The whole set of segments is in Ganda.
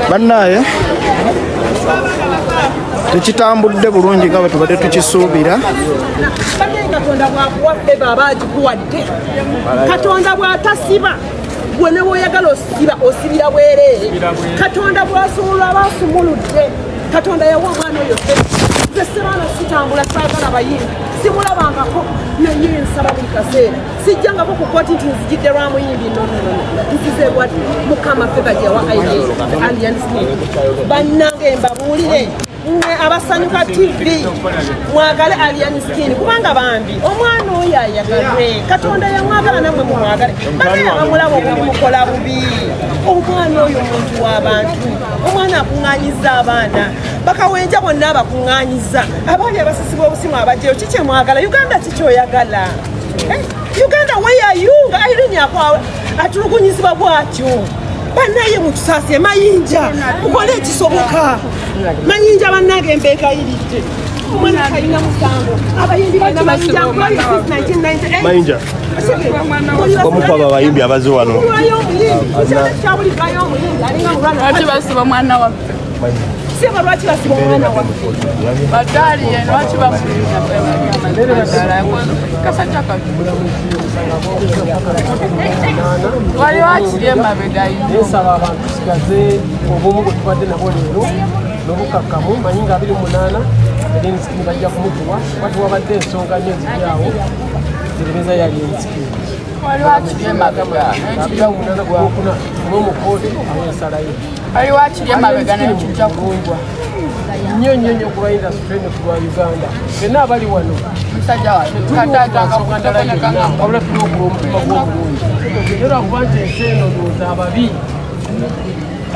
Bannaaye, tekitambudde bulungi nga bwe tubadde tukisuubira. Bannange, Katonda bwakuwa favor aba agikuwadde. Katonda bw'atasiba, gwe ne bw'oyagala osiba, osibira bwereere. Katonda bw'asumulula aba asumuludde. Katonda yawa omwana oyo favor. Nze sebaana sitambula, saagala bayimbi, simulabangako, naye nsaba buli kaseera. Sijjangako ku kooti nti nzijidde lwa muyimbi. No, no, no. Nzize lwa Mukama, favor gyewa Alien Skin. Bannange, mbabuulire, mmwe Abasanyuka TV, mwagale Alien Skin, kubanga bambi omwana oyo ayagalwe. Katonda yamwagala, nammwe mumwagale. Banaye abamulaba obubi mukola bubi. Omwana oyo muntu w'abantu, omwana akuŋŋanyiza abaana bakawenja bonna, abakuŋŋanyiza abaali abasisibwa obusimu abajjayo. Kikyemwagala Uganda, kikyoyagala. Eh, Uganda, where are you? Nga Irene akwa atulugunyizibwa bw'atyo. Bannaye, mutusaasire. Mayinja, mukole ekisoboka. Mayinja, bannange, mbeegayiridde, omwana talina musango. Abayimbi bakimayinja nkoye since 1998. Mayinja, omu ku abo abayimbi abazze wano. Kulwayo omuyimbi, kukyalo kyabulikayo omuyimbi alinga mulwana. Lwaki basiba omwana waffe? Seba, lwaki basiba omwana waffe? Badaaliye, lwaki bamulina? Kasajja kati wali wakiri emabega ino. Nsaba abantu tusigaze obumu bwe tubadde nabwo leero n'obukakkamu. Manyi nga 28 Alien Skin bajja kumutuwa, kuba tewabadde ensonga nnyo eziri ziremeza ya Alien Skin. Wali wakiri emabega. 28 gwokuna tume mu kooti awensalayo. Wali wakiri emabega, naye kijja kugwa. Nnyo nnyo nnyo ku lwa industry ne ku lwa Uganda, fenna abali wano. Musajja waffe kataatanga kutokoneka nga Wabula tulina okulwa omutima gw'obulungi, era lwakuba nti ensi eno ndowooza ababi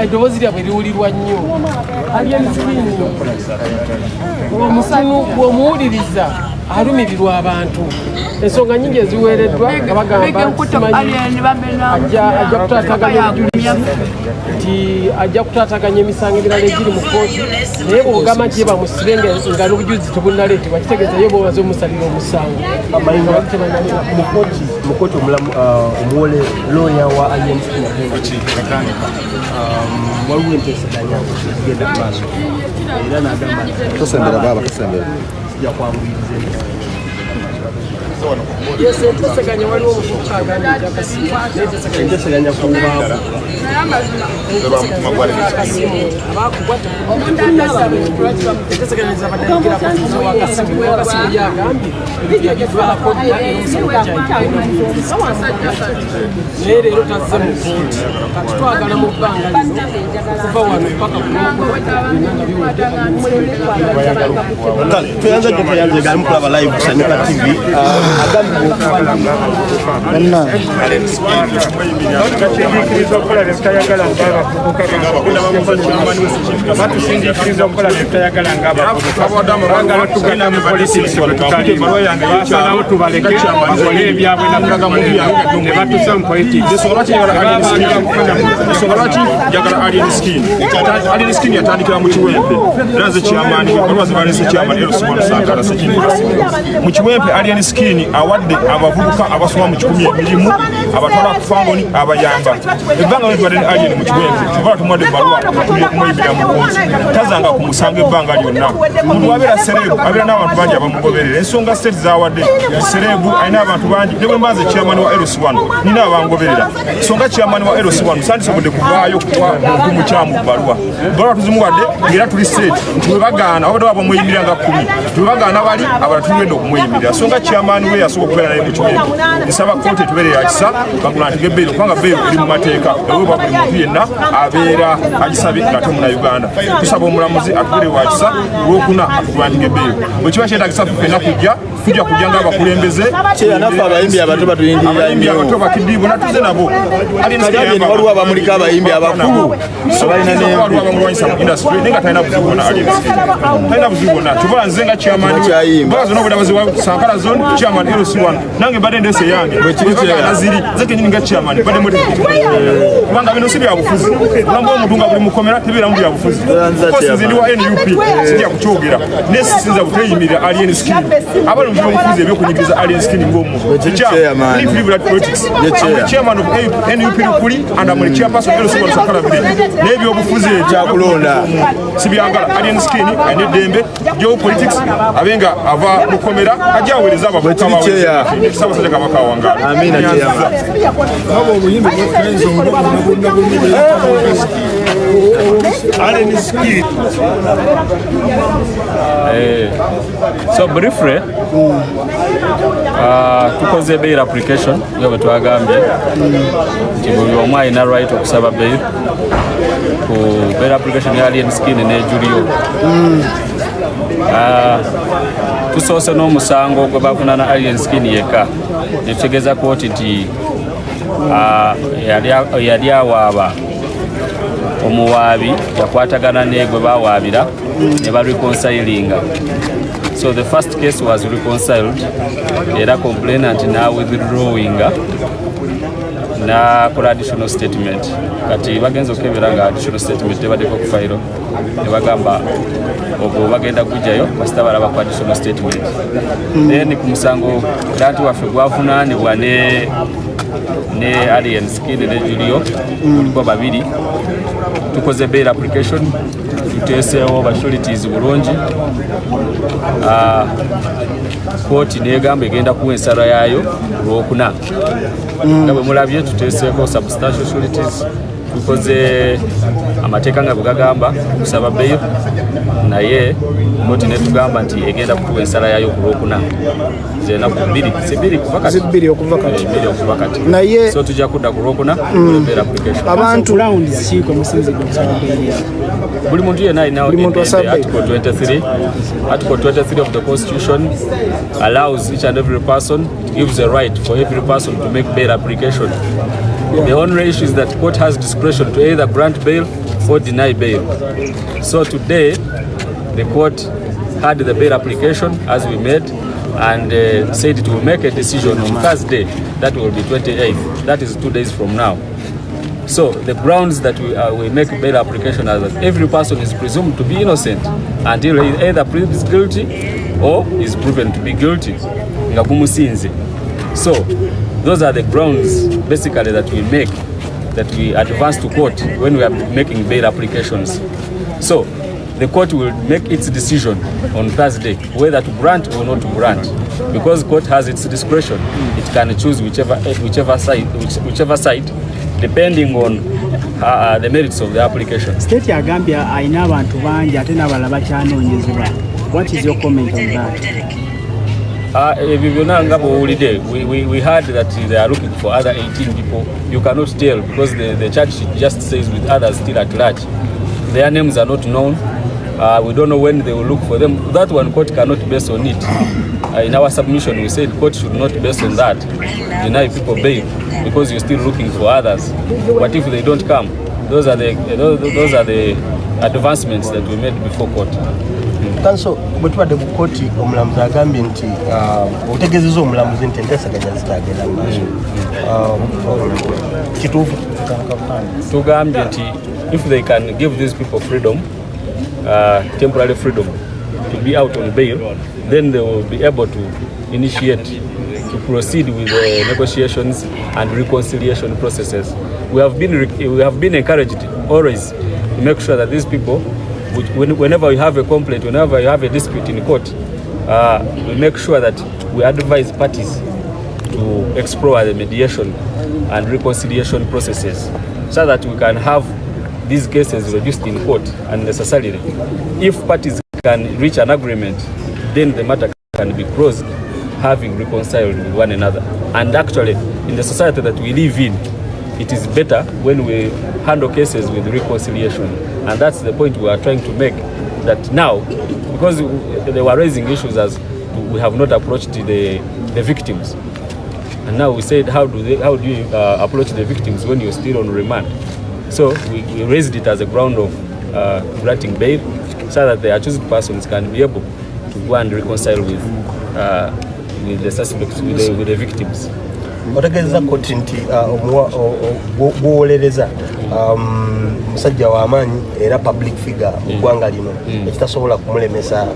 eddoboozi lyabwe liwulirwa nnyo. Alien Skin bw'omuwuliriza alumirirwa abantu. Ensonga nyingi eziweereddwa nga bagamba nti simanyi ajja kutaataganya obujulizi, nti ajja kutaataganya emisango emirala egiri mu kooti. Naye bw'ogamba nti ye bamusibe nga n'obujulizi tebunnaleetebwa, kitegeeza ye bwobaze omusalira omusango. Mu kooti omulamu, omuwole, looya wa Alien Skin, waliwo enteeseganya ezigenda mu maaso, era n'agamba nti Tosembera baaba, tosembera. Sijja kwanguyiriza emisango. Yes, enteeseganya, waliwo omuvubuka agambye nti akasimu, naye enteeseganya Enteeseganya ku baavu. Akasimu abakugwa, enteeseganya zabadde akasimu. Akasimu yagambye ebintu yagitwalako dda, era omusango gukyayigenda. Naye leero tazze mu kooti. Kati twagala mu bbanga lino okuva wano paka ku Lwokuna byonna nga biwedde. Kale tweyanza nnyo, tweyanze gali mukulaba live ku Sanyuka TV. Agambibwa okuba nti Bannange, Batusindikiriza okukola bye tutayagala ng'abavubuka. Batusindikiriza okukola bye tutayagala ng'abavubuka. Baagala tugenda mu politics bwe tutaliimu. Basalawo tubaleke bakole ebyabwe ne batusa mu politics. Ensonga lwaki njagala Alien Skin: Alien Skin yatandikira mu Kiwempe, era nze chairman, olwazi balese chairman LC1 Sankara Sekindi mu Kiwempe. Alien Skin awadde abavubuka abasoma mu 100 emirimu, abatwala ku fangoni, abayamba. Ebbanga lwe tubadde ne Alien mu Kiwempe, kyova tumuwadde ebbaluwa kumuyibira mu kooti, tazanga ku musango ebbanga lyonna. Omuntu abeera celeb abeera n'abantu bangi abamugoberera. Ensonga state zawadde, celeb alina abantu bangi. Ne bwe mbanze chairman wa LC1, nina abangoberera. So nga chairman wa LC1 sandisobodde kuvaayo kuwa muntu mukyamu bbaluwa. Bbaluwa tuzimuwadde ng'era tuli set nti bwe bagaana, wabadde waba mweyimirira nga 10, nti bwe bagaana bali abalala tulwenda okumweyimirira. So nga chairman we yasooka okubeera naye mu Kiwempe, nsaba kooti etubeere yakisa, bagulantinge bail, kubanga bail eri mu mateeka, eweebwa buli muntu yenna abeera agisabye ng'ate omunauganda. Tusaba omulamuzi atubeere wakisa, Lwokuna atugulantinge bail. Bwe kiba kyetagisa ffenna kujja, tujja kujja ng'abakulembeze. Naffe abayimbi abato batuyingirira. Abayimbi nnyo. abato bakiddi bonna tuze nabo. Kati Alien waliwo abamuliko, abayimbi abakulu abalina waliwo n'envi. abamulwanyisa mu industry, naye nga talina buzibu bwonna. Alien Skin talina buzibu bwonna. Kyova nze nga chairman Akyayimba. baga zonna obudabazi wa Sankara Zone, chairman LC1, nange mbadde ndeese yange. Bwe kiri Bwe ziri nze kenyini nga chairman mbadde mwetegefu, kubanga bino si byabufuzi. Obulamu bw'omuntu nga buli mukomera tebeeramu byabufuzi. Nza Of course, nze chairman. ndi wa NUP, sijja kukyogera, naye sisinza buteyimirira Alien Skin abali. Mu byobufuzi ebyokunyigiriza Alien Skin ng'omuntu politics, I'm chairman of NUP Lukuli and I'm the chairperson of LC Sakala Village. N'ebyobufuzi Kyakulonda. Sibyagala. Alien Skin alina eddembe geopolitics, abe nga ava mukomera ajja aweereza abavubuka. Bwe kiri, chair. Ssaabasajja Kabaka awangaala. Amiina, chairman. Oluyimba lwafenza bonna bonna. Alien Skin. So briefly, tukoze bail application nga bwe twagambye nti buli omu alina right okusaba bail ku bail application ya Alien Skin ne Julio. Tusoose n'omusango gwe bavunaana Alien Skin yekka, netutegeeza kooti nti yali awaaba omuwaabi yakwatagana ne gwe bawaabira ne bareconcilinga. So the first case was reconciled, era complainant na withdrawinga nakola additional statement. Kati bagenza okukebera nga additional statement tebaddeko ku fayiro, ne bagamba ogwo bagenda kujjayo kasita balaba ku additional statement. Then ku musango client waffe gwavunaanibwa ne Alien Skin ne Julio, kuliko babiri, tukoze bail application, tuteeseewo ba sureties bulungi. Kooti negamba egenda kuwa ensala yaayo Lwokuna. Nga bwe mulabye, tuteeseeko substantial sureties, tukoze amateeka nga bwe gagamba okusaba bail, naye kooti netugamba nti egenda kutuwa ensala yaayo ku Lwokuna, zenaku 2, si 2 kuva kati. 2 okuva kati. 2 okuva kati. Naye- So tujja kudda ku Lwokuna tukole bail application. Abantu Grounds ki kwe musinzidde okusaba bail yaabwe? Buli muntu yenna alina Buli muntu eddembe. asaba bail. Article 23, Article 23 of the Constitution allows each and every person, it gives a right for every person to make bail application. The only issue is that court has discretion to either grant bail or deny bail. So today the court had the bail application as we made and said it will make a decision on Thursday. That will be 28th, that is 2 days from now. So the grounds that we make bail application are that every person is presumed to be innocent until he either pleads guilty or is proven to be guilty. Nga gumusinze. So those are the grounds basically that we make, that we advance to court when we are making bail applications. So the court will make its decision on Thursday whether to grant or not to grant. Because court has its discretion, it can choose whichever side depending on the merits of the application. State agambye alina abantu bangi ate n'abalala bakyanoonyezebwa. What is your comment on that? Ebyo byonna nga bw'owulidde, we heard that they are looking for other 18 people. You cannot tell because the charge sheet just says with others still at large. Their names are not known. We don't know when they will look for them. That one, court cannot base on it. In our submission, we said court should not base on that deny people bail because you're still looking for others. What if they don't come? Those are the advancements that we made before court. Counsel, bwe tubadde ku kooti, omulamuzi agambye nti otegeezezza omulamuzi nti enteeseganya zitagenda mu maaso. Kituufu? Tugambye nti if they can give these people freedom, temporary freedom to be out on bail, then they will be able to initiate, to proceed with the negotiations and reconciliation processes. We have been encouraged always to make sure that these people, whenever you have a complaint, whenever you have a dispute in court, we make sure that we advise parties to explore the mediation and reconciliation processes so that we can have these cases reduced in court unnecessarily. If parties can reach an agreement, then the matter can be closed, having reconciled with one another. And actually, in the society that we live in, it is better when we handle cases with reconciliation. And that's the point we are trying to make, that now, because they were raising issues as we have not approached the victims. And now we said, how do you approach the victims when you're still on remand? So we raised it as a ground of granting bail so that the accused persons can be able to go and reconcile with the suspects, with the victims. Otegeeza kooti nti gw'owolereza Musajja w'amaanyi era public figure mu ggwanga lino, ekitasobola kumulemesa,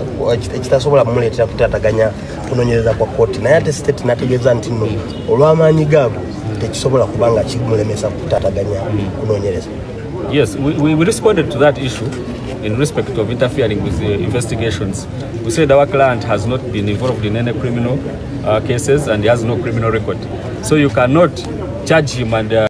ekitasobola kumuleetera kutaataganya kunoonyereza kwa kooti. Naye ate state n'ategeeza nti nno olw'amaanyi gaabwe tekisobola kuba nga kimulemesa kutaataganya kunoonyereza. Yes, we responded to that issue in respect of interfering with the investigations. We said our client has not been involved in any criminal cases and he has no criminal record. So you cannot charge him and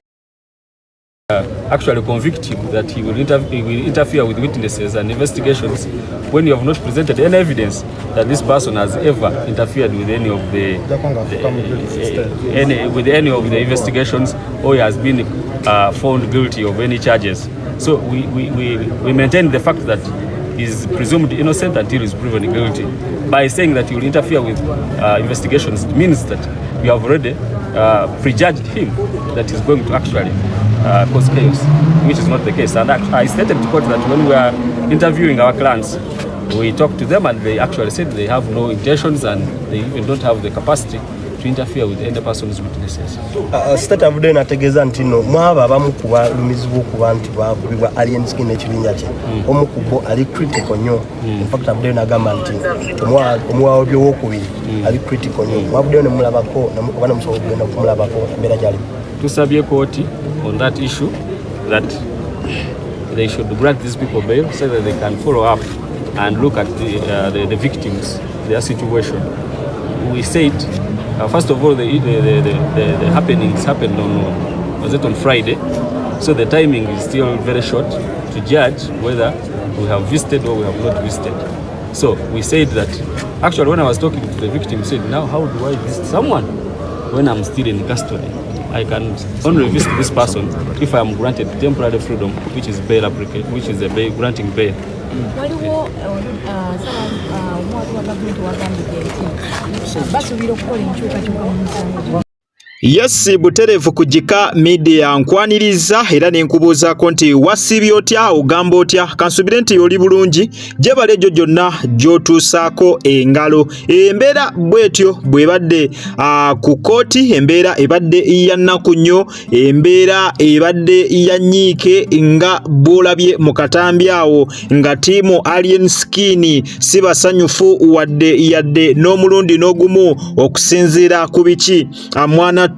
actually convict him that he will interfere with witnesses and investigations when you have not presented any evidence that this person has ever interfered with any of the any with any of the investigations or he has been found guilty of any charges. So we maintain the fact that he's presumed innocent until he's proven guilty. By saying that he will interfere with investigations, it means that we have already prejudged him that he's going to actually cause chaos, which is not the case. And I stated to court that when we are interviewing our clients, we talked to them and they actually said they have no intentions and they even don't have the capacity to interfere with any person's witnesses. State avuddeyo n'ategeeza nti nno mwabo abamu ku balumizibwa okuba nti bakubibwa Alien Skin n'ekibinja kye, omu ku bo ali critical nnyo. In fact, avuddeyo n'agamba nti omuwawabi owokubiri ali critical nnyo. Mwavuddeyo ne mulabako oba ne musobola okugenda okumulabako embeera gy'alimu? Tusabye kooti on that issue that they should grant these people bail so that they can follow up and look at the victims, their situation. We said, first of all, the happenings happened on, was it on Friday? So the timing is still very short to judge whether we have visited or we have not visited. So we said that, actually when I was talking to the victim, he said, "Now how do I visit someone when I'm still in custody? I can only visit this person if I am granted temporary freedom, which is bail application, which is a bail, granting bail." Waliwo omuwabi wa gavumenti wagambidde nti basuubira okukola enkyukakyuka mu misango gino. Yes, butereevu ku Gika Media, nkwaniriza era ne nkubuuzaako nti wasiibye otya, ogamba otya? Kansubire nti oli bulungi gyebala egyo gyonna gy'otuusaako engalo. Embeera bw'etyo bw'ebadde ku kkooti, embeera ebadde ya nnaku nnyo, embeera ebadde ya nnyiike nga bw'olabye mu katambi awo nga ttiimu Alien Skin si basanyufu wadde yadde n'omulundi n'ogumu okusinziira ku biki mwanattu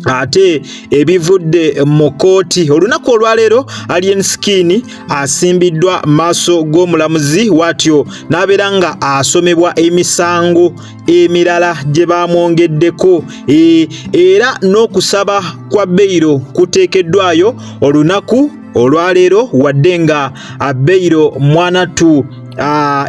ate ebivudde mu kkooti olunaku olwaleero. Alien Skin asimbiddwa maaso g'omulamuzi bw'atyo n'abeera nga asomebwa emisango emirala gye bamwongeddeko, era n'okusaba kwa beyiro kuteekeddwayo olunaku olwaleero, wadde nga beyiro mwanattu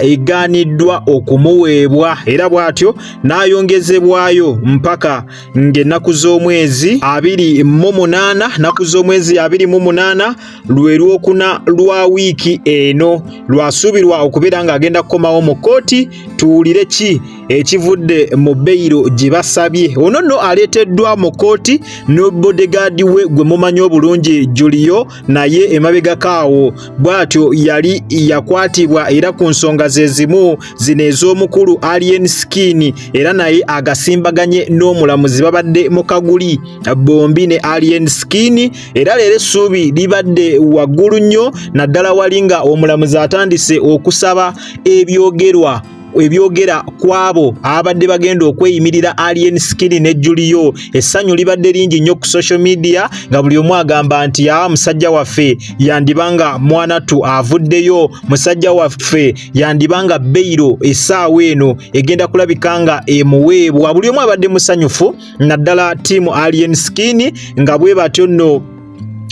egaaniddwa okumuweebwa, era bw'atyo n'ayongezebwayo mpaka ng'ennaku z'omwezi 28, nnaku z'omwezi 28 lwe lwokuna lwa wiiki eno lwasuubirwa okubeera ng'agenda kukomawo mu kkooti tuwulire ki ekivudde mu beyiro gye basabye. Ono nno aleeteddwa mu kkooti ne bodyguard we gwe mumanyi obulungi Julio, naye emabegako awo bw'atyo yali yakwatibwa era ku nsonga ze zimu zino ez'omukulu Alien Skin, era naye agasimbaganye n'omulamuzi, babadde mu kaguli bombi ne Alien Skin. Era leero essuubi libadde waggulu nnyo, naddala wali nga omulamuzi atandise okusaba ebyogerwa ebyogera ku abo abadde bagenda okweyimirira Alien Skin ne Julio. Essanyu libadde lingi nnyo ku social media nga buli omu agamba nti aa, musajja waffe yandibanga mwanattu avuddeyo, musajja waffe yandibanga beyiro essaawa eno egenda kulabika nga emuweebwa. Buli omu abadde musanyufu, naddala ttiimu Alien Skin, nga bwe batyo nno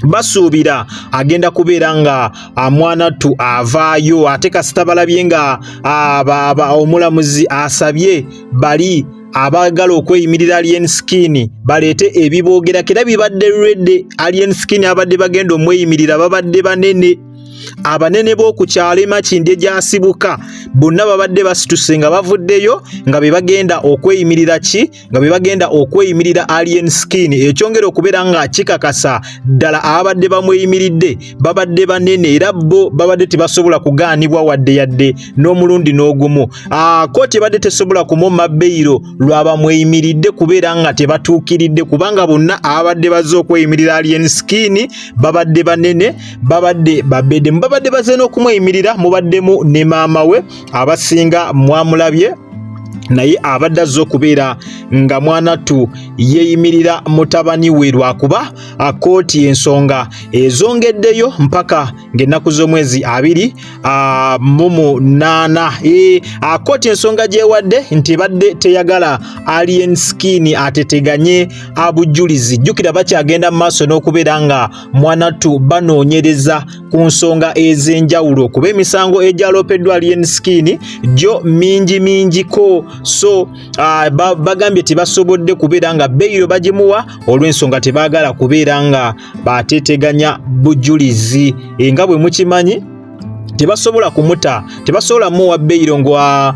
basuubira agenda kubeera nga mwanattu avaayo. Ate kasita balabye nga omulamuzi asabye bali abaagala okweyimirira Alien Skin baleete ebiboogerako, era bibadde ready. Alien Skin abadde bagenda omweyimirira babadde banene. Abanene b'oku kyalo e Makindye gy'asibuka bonna babadde basituse nga bavuddeyo nga be bagenda okweyimirira ki nga be bagenda okweyimirira Alien Skin, ekyongera okubeera nga kikakasa ddala ababadde bamweyimiridde babadde banene era bo babadde tebasobola kugaanibwa wadde yadde n'omulundi n'ogumu. Kkooti ebadde tesobola kumumma beyiro lwabamweyimiridde kubeera nga tebatuukiridde, kubanga bonna ababadde bazze okweyimirira Alien Skin babadde banene, babadde babedde babadde bazze n'okumweyimirira, mubaddemu ne maama we abasinga mwamulabye, naye abadde azze okubeera nga mwanattu yeeyimirira mutabani we, lwakuba kkooti ensonga ezongeddeyo mpaka ng'ennaku z'omwezi 28. Kkooti ensonga gyewadde nti ebadde teyagala Alien Skin ateteganye abujulizi. Jjukira bakyagenda mu maaso n'okubeera nga mwanattu banoonyereza ku nsonga ez'enjawulo, kuba emisango egyaloopeddwa Alien Skin gyo mingi mingiko. So bagambye tebasobodde kubeera nga beyiro bagimuwa olw'ensonga tebaagala kubeera nga bateteganya bujulizi. Nga bwe mukimanyi tebasobola kumuta, tebasobola muwa beyiro nga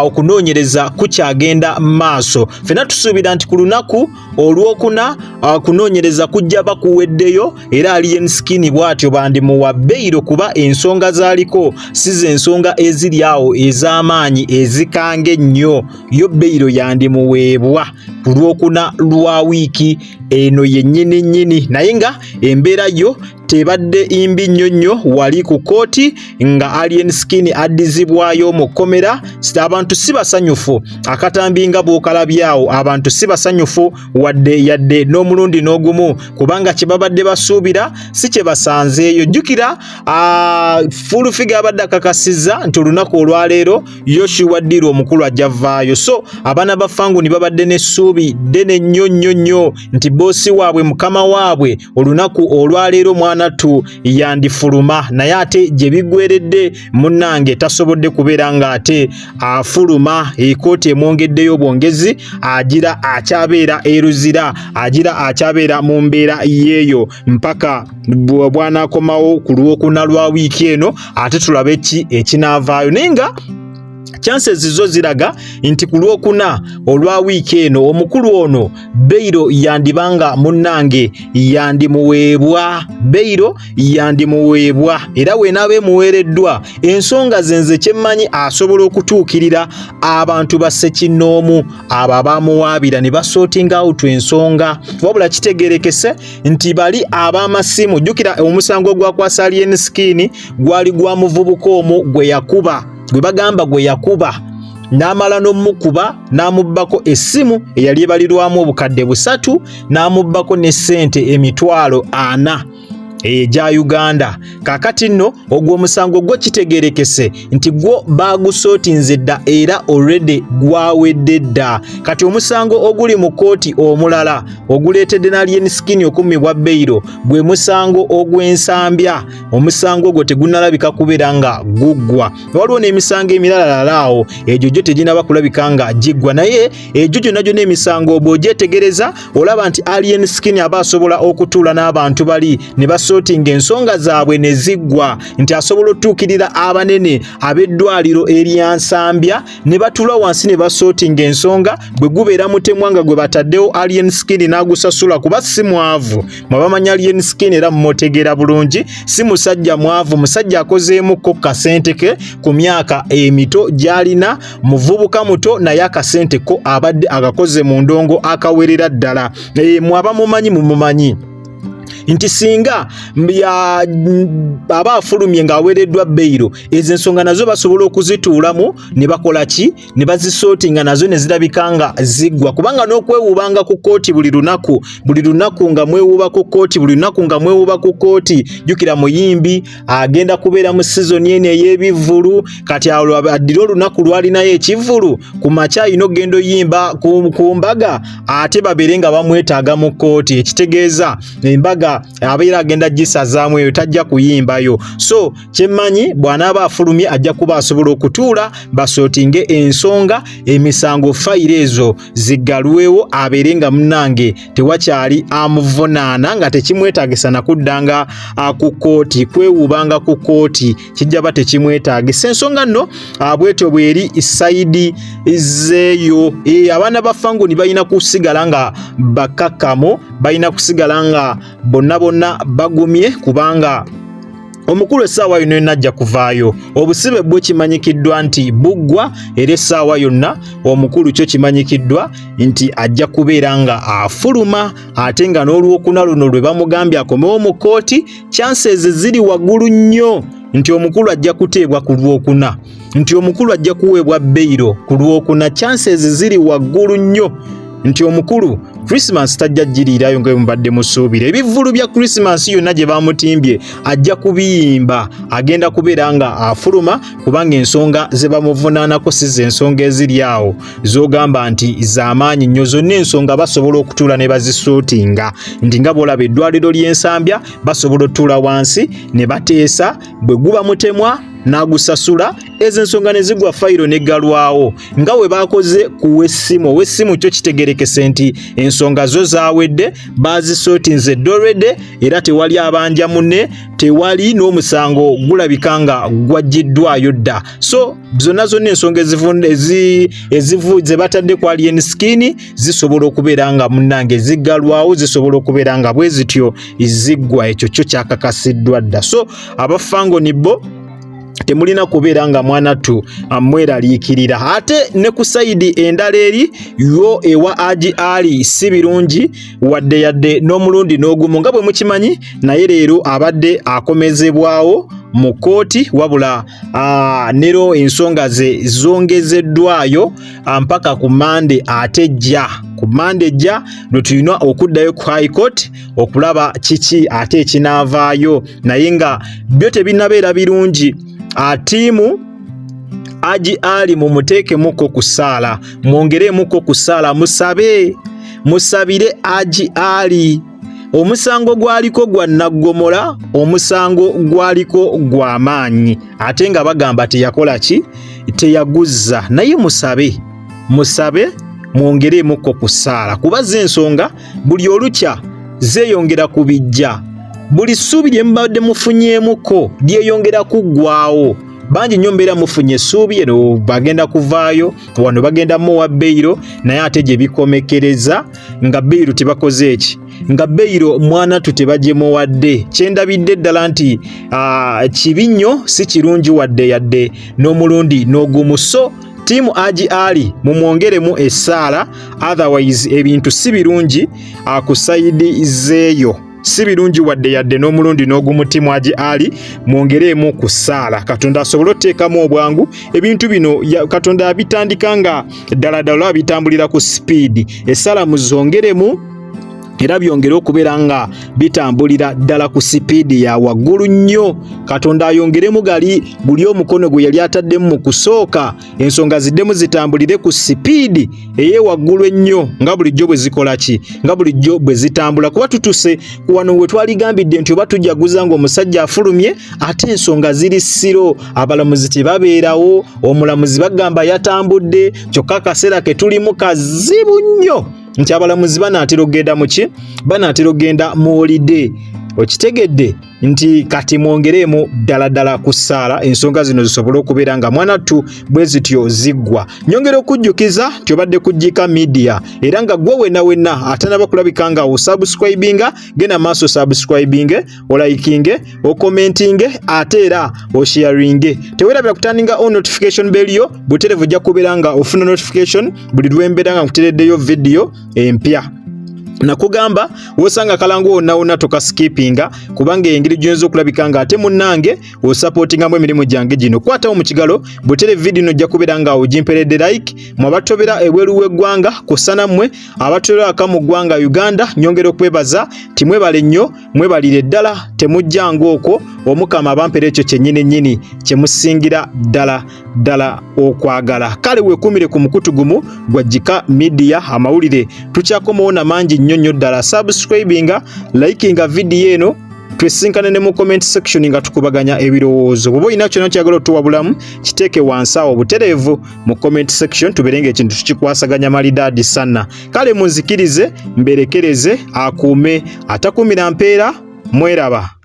okunoonyereza kukyagenda maaso. Ffenna tusuubira nti ku lunaku olwokuna kunoonyereza kujja bakuweddeyo, era Alien Skin bw'atyo bandimuwa beyiro, kuba ensonga zaaliko si ze nsonga eziri awo ez'amaanyi ezikanga ennyo. Yo beyiro yandimuweebwa ku lwokuna lwa wiiki eno yennyini nnyini, naye nga embeera yo tebadde mbi nnyo nnyo wali ku kkooti nga Alien Skin addizibwayo mu kkomera. Abantu si basanyufu, akatambi nga bw'okalabyawo, abantu si basanyufu wadde yadde n'omulundi n'ogumu, kubanga kye babadde basuubira si kye basanzeeyo. Jjukira Full Figure abadde akakasizza nti olunaku olwaleero Yoshua Ddiru omukulu ajja vaayo. So abaana ba Fanguni babadde n'essuubi ddene nnyo nnyo nnyo nti boosi waabwe, mukama waabwe, olunaku olwaleero mwanattu yandifuluma, naye ate gye biggweredde munnange tasobodde kubeera ng'ate afuluma. Ekooti emwongeddeyo bwongezi, agira akyabeera eruzira, agira akyabeera mu mbeera yeeyo mpaka bw'anaakomawo ku lwokuna lwa wiiki eno, ate tulabe ki ekinaavaayo. Naye nga chances zo ziraga nti ku lwokuna olwa wiiki eno omukulu ono beyiro yandibanga munnange yandimuweebwa, beyiro yandimuweebwa, era wenaaba emuweereddwa ensonga ze nze kyemmanyi asobola okutuukirira abantu ba ssekinnoomu abo abamuwaabira ne basortinga out ensonga. Wabula kitegerekese nti bali ab'amasimu, jjukira omusango ogwakwasa Alien Skin gwali gwa muvubuka omu gwe yakuba, gwe bagamba gwe yakuba n'amala n'omukuba n'amubbako essimu eyali ebalirwamu 3,000, n'amubbako ne ssente 40,000 egya Uganda. Kaakati nno ogwo omusango gwo kitegerekese nti gwo baagusootinze dda era already gwawedde dda. Kati omusango oguli mu kkooti omulala oguleetedde Alien Skin okummibwa beyiro gwe musango ogw'ensambya. Omusango ogwo tegunnalabika kubeera nga guggwa. Waliwo n'emisango emirala awo, egyo gyo teginaba kulabika nga giggwa, naye egyo gyonna gyonna emisango bw'ogyetegereza olaba nti Alien Skin aba asobola okutuula n'abantu bali ne basortinga ensonga zaabwe ne ziggwa, nti asobola otuukirira abanene ab'eddwaliro eryansambya ne batuula wansi ne basortinga ensonga. Bwe gubeera mutemwa nga gwe bataddewo Alien Skin n'agusasula, kuba si mwavu. Mwabamanya Alien Skin era mumutegeera bulungi, si musajja mwavu, musajja akozeemukko kasente ke ku myaka emito gy'alina, muvubuka muto naye akasente ko abadde agakoze mu ndongo akawerera ddala. Mwaba mumanyi mumumanyi nti singa aba afulumye ng'aweereddwa beyiro, ezo ensonga nazo basobola okuzituulamu ne bakola ki, ne bazisortinga nazo ne zirabika nga ziggwa, kubanga n'okwewuubanga ku kkooti buli lunaku, buli lunaku nga mwewuuba ku kkooti, buli lunaku nga mwewuuba ku kkooti. Jjukira muyimbi agenda kubeera mu sizoni eno ey'ebivvulu, kati awo addire olunaku lwalinayo ekivvulu ku makya alina okugenda oyimba ku mbaga, ate babeere nga bamwetaaga mu kkooti, ekitegeeza embaga Embaga abeera agenda gisazaamu eyo, tajja kuyimbayo. So kyemmanyi bw'anaaba afulumye ajja kuba asobola okutuula basootinge ensonga, emisango, fayiro ezo ziggalwewo, abeere nga munnange tewakyali amuvunaana, nga tekimwetaagisa nakuddanga ku kkooti, kwewuubanga ku kkooti kijja ba tekimwetaagisa. Ensonga nno bwetyo bweri sayidi zeeyo. Abaana ba Fangoni balina kusigala nga bakkakkamu, balina kusigala nga bonna bonna bagumye, kubanga omukulu essaawa yonna yonna ajja kuvaayo. Obusibe bwe kimanyikiddwa nti buggwa, era essaawa yonna omukulu kyo kimanyikiddwa nti ajja kubeera nga afuluma, ate nga n'olwokuna luno lwe bamugambye akomewo mu kkooti, chances ziri waggulu nnyo nti omukulu ajja kuteebwa ku lwokuna, nti omukulu ajja kuweebwa beyiro ku lwokuna. Chances ziri waggulu nnyo nti omukulu Christmas tajja giriirayo nga mubadde musuubira. Ebivvulu bya Christmas yonna gye bamutimbye ajja kubiyimba, agenda kubeera nga afuluma, kubanga ensonga ze bamuvunaanako si ze ensonga eziri awo z'ogamba nti z'amaanyi nnyo. Zonna ensonga basobola okutuula ne bazisuutinga, nti nga bw'olaba eddwaliro ly'Ensambya basobola otuula wansi ne bateesa, bwe guba mutemwa n'agusasula, ezo ensonga ne zigwa, fayiro neggalwawo, nga we baakoze ku w'essimu. Ow'essimu kyo kitegerekese nti ensonga zo zaawedde, baazisootinze dorede, era tewali abanja munne, tewali n'omusango gulabika nga gwaggiddwayo dda. So zonna zonna ensonga ezivu ze batadde ku Alien Skin zisobola okubeera nga munnange ziggalwawo, zisobola okubeera nga bwe zityo ziggwa. Ekyo kyo kyakakasiddwa dda. So abafangoni bo temulina kubeera nga mwanattu mweraliikirira. Ate ne ku sayidi endala eri yo ewa Aji Ali si birungi wadde yadde n'omulundi n'ogumu, nga bwe mukimanyi. Naye leero abadde akomezebwawo mu kkooti, wabula nero ensonga ze zongezeddwayo mpaka ku Mande. Ate ejja ku Mande ejja lwe tulina okuddayo ku High Court okulaba kiki ate ekinaavaayo, naye nga byo tebinnabeera birungi. Atiimu Aji Ali mumuteekemuko ku ssaala, mwongeremuko ku ssaala, musabe, musabire Aji Ali. Omusango gwaliko gwa naggomola, omusango gwaliko gwa maanyi, ate nga bagamba teyakola ki, teyaguzza. Naye musabe, musabe, mwongeremuko ku ssaala, kuba zo ensonga buli olukya zeeyongera ku bijja, buli ssuubi lye mubadde mufunyeemuko lyeyongera kuggwawo. Bangi nnyo mbeera mufunye essuubi eno, bagenda kuvaayo wano, bagenda muwa beyiro, naye ate gye bikomekereza nga beyiro tebakoze eki, nga beyiro mwanatu tebagimuwadde. Kyendabidde ddala nti kibi nnyo, si kirungi wadde yadde n'omulundi n'ogumu. So tiimu Aji Ali mumwongeremu essaala, otherwise ebintu si birungi ku sayidi zeeyo, si birungi wadde yadde n'omulundi n'ogumu. Tiimu Aji Ali mwongereemu ku ssaala, Katonda asobole oteekamu obwangu ebintu bino. Katonda yabitandika nga ddala ddala bitambulira ku sipiidi. Essaala muzongeremu era byongere okubeera nga bitambulira ddala ku sipiidi ya waggulu nnyo. Katonda ayongeremu gali guli omukono gwe yali ataddemu mu kusooka, ensonga ziddemu zitambulire ku sipiidi ey'ewaggulu ennyo, nga bulijjo bwe zikola ki, nga bulijjo bwe zitambula. Kuba tutuse wano we twaligambidde nti oba tujaguza ng'omusajja afulumye, ate ensonga ziri siro, abalamuzi tebabeerawo, omulamuzi bagamba yatambudde. Kyokka akaseera ke tulimu kazibu nnyo nti abalamuzi banaatera okugenda muki, banaatera okugenda mu holiday. Okitegedde nti kati mwongereemu ddala ddala ku ssaala, ensonga zino zisobole okubeera nga mwanattu bwe zityo ziggwa. Nyongera okujjukiza nti obadde ku Gika Media, era nga gwe wenna wenna atanaba kulabika nga osubscribinga, genda maaso subscribinge, olikinge, okomentinge, ate era osharinge. Tewerabira kutandinga on notification bell yo buterevu, ojja kubeera nga ofuna notification buli lwembeera nga nkutereddeyo vidiyo empya. Nakugamba wosanga akalango wonna wonna tokaskipinga, kubanga engeri gy'oyinza okulabika nga ate munnange osapootingamu emirimu gyange gino. Kwatawo mu kigalo butere vidiyo eno, ojja kubeera nga ogimperedde like. Mwe abatobera ebweru w'eggwanga kusana, mmwe abatobera aka mu ggwanga Uganda, nyongera okwebaza nti mwebale nnyo, mwebalire ddala, temujjanga okwo. Omukama abampera ekyo kyennyini nnyini kye musingira ddala ddala okwagala. Kale weekuumire ku mukutu gumu gwa Gika Media, amawulire tukyakomawo na mangi nnyo. nnyo nnyo ddala. Subscribinga, likinga vidiyo eno, twesinkane ne mu comment section nga tukubaganya ebirowoozo. Bw'oba olina kyonna kyagala otuwabulamu, kiteeke wansi awo butereevu mu comment section, tubeere nga ekintu tukikwasaganya malidaadi sana. Kale munzikirize mberekereze, akuume atakuumira mpeera, mweraba.